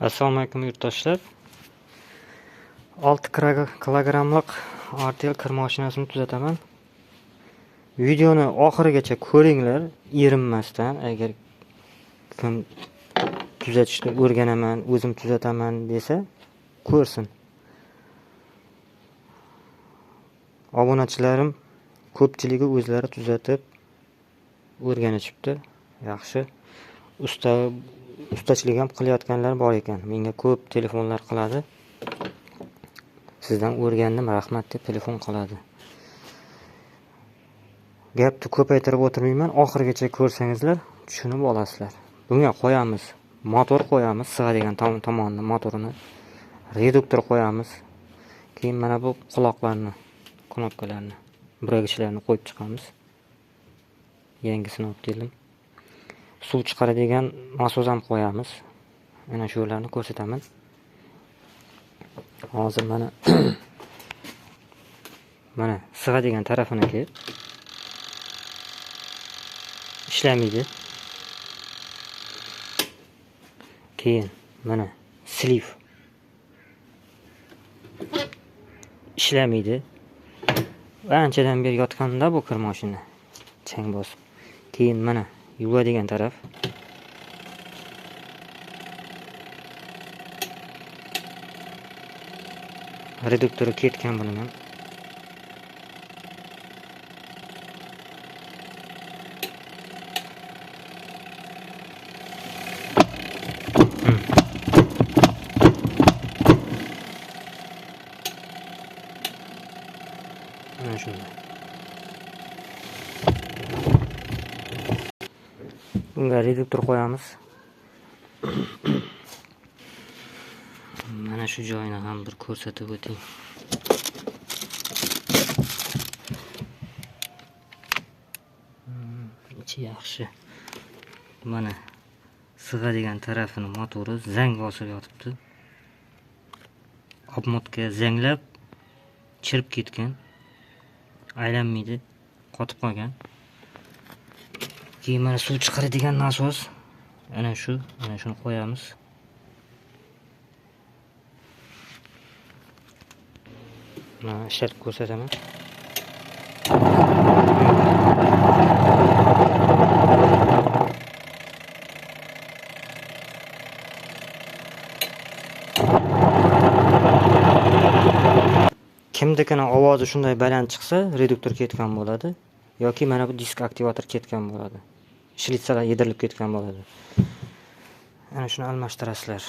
Assalomu alaykum yurtdoshlar. 6 kilogrammlik Artel kir mashinasini tuzataman. Videoni oxirigacha ko'ringlar, erinmasdan. Agar kim tuzatishni o'rganaman, o'zim tuzataman desa, ko'rsin. Obunachilarim ko'pchiligi o'zlari tuzatib o'rganishibdi. Yaxshi. Ustachilik ham qilayotganlar bor ekan. Menga ko'p telefonlar qiladi. Sizdan o'rgandim, rahmat deb telefon qiladi. Gapni ko'paytirib o'tirmayman, oxirigacha ko'rsangizlar tushunib olasizlar. Bunga qo'yamiz, motor qo'yamiz, sig'adigan tomonni motorini, reduktor qo'yamiz. Keyin mana bu quloqlarni, knopkalarni, buragichlarni qo'yib chiqamiz. Yangisini olib keldim. Suv chiqaradigan nasos ham qo'yamiz. Ana shularni ko'rsataman. Hozir mana mana sig'adigan tarafiniki ishlamaydi. Keyin mana sliv ishlamaydi. Anchadan beri yotganda bu kir mashina chang bosib. Keyin mana yuvadigan taraf. Reduktori ketgan buni ham. Mana shunday. Bunga reduktor qo'yamiz. Mana shu joyini ham bir ko'rsatib o'ting. Ichi yaxshi. Mana sig'adigan tarafini motori zang bosib yotibdi. Obmotka zanglab chirib ketgan. Aylanmaydi, qotib qolgan. Keyin mana suv chiqaradigan nasos. Ana shu, mana shuni qo'yamiz. Mana ishlatib ko'rsataman. Kimnikini ovozi shunday baland chiqsa, reduktor ketgan bo'ladi yoki mana bu disk aktivator ketgan bo'ladi. Shlitsalar yedirilib ketgan bo'ladi. Ana shuni almashtirasizlar.